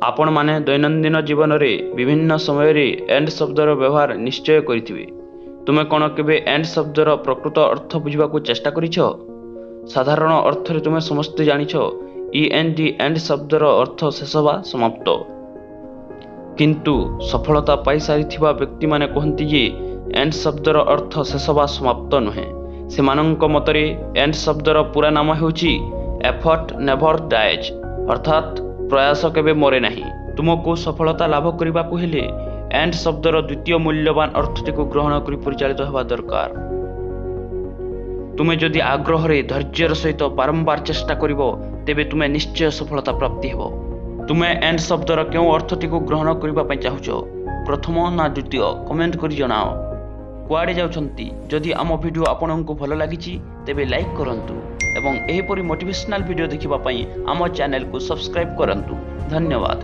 ଆପଣମାନେ ଦୈନନ୍ଦିନ ଜୀବନରେ ବିଭିନ୍ନ ସମୟରେ ଏଣ୍ଡ ଶବ୍ଦର ବ୍ୟବହାର ନିଶ୍ଚୟ କରିଥିବେ। ତୁମେ କ'ଣ କେବେ ଏଣ୍ଡ ଶବ୍ଦର ପ୍ରକୃତ ଅର୍ଥ ବୁଝିବାକୁ ଚେଷ୍ଟା କରିଛ? ସାଧାରଣ ଅର୍ଥରେ ତୁମେ ସମସ୍ତେ ଜାଣିଛ ଇ ଏନ୍ ଡି ଏଣ୍ଡ ଶବ୍ଦର ଅର୍ଥ ଶେଷ ବା ସମାପ୍ତ। କିନ୍ତୁ ସଫଳତା ପାଇସାରିଥିବା ବ୍ୟକ୍ତିମାନେ କୁହନ୍ତି ଯେ ଏଣ୍ଡ ଶବ୍ଦର ଅର୍ଥ ଶେଷ ବା ସମାପ୍ତ ନୁହେଁ। ସେମାନଙ୍କ ମତରେ ଏଣ୍ଡ ଶବ୍ଦର ପୂରା ନାମ ହେଉଛି ଏଫର୍ଟ ନେଭର ଡାଏଜ୍, ଅର୍ଥାତ୍ ପ୍ରୟାସ କେବେ ମରେ ନାହିଁ। ତୁମକୁ ସଫଳତା ଲାଭ କରିବାକୁ ହେଲେ ଏଣ୍ଡ ଶବ୍ଦର ଦ୍ୱିତୀୟ ମୂଲ୍ୟବାନ ଅର୍ଥଟିକୁ ଗ୍ରହଣ କରି ପରିଚାଳିତ ହେବା ଦରକାର। ତୁମେ ଯଦି ଆଗ୍ରହରେ ଧୈର୍ଯ୍ୟର ସହିତ ବାରମ୍ବାର ଚେଷ୍ଟା କରିବ, ତେବେ ତୁମେ ନିଶ୍ଚୟ ସଫଳତା ପ୍ରାପ୍ତି ହେବ। ତୁମେ ଏଣ୍ଡ ଶବ୍ଦର କେଉଁ ଅର୍ଥଟିକୁ ଗ୍ରହଣ କରିବା ପାଇଁ ଚାହୁଁଛ, ପ୍ରଥମ ନା ଦ୍ୱିତୀୟ? କମେଣ୍ଟ କରି ଜଣାଅ। କୁଆଡ଼େ ଯାଉଛନ୍ତି? ଯଦି ଆମ ଭିଡ଼ିଓ ଆପଣଙ୍କୁ ଭଲ ଲାଗିଛି, ତେବେ ଲାଇକ୍ କରନ୍ତୁ ଏବଂ ଏହିପରି ମୋଟିଭେସନାଲ୍ ଭିଡ଼ିଓ ଦେଖିବା ପାଇଁ ଆମ ଚ୍ୟାନେଲକୁ ସବସ୍କ୍ରାଇବ୍ କରନ୍ତୁ। ଧନ୍ୟବାଦ।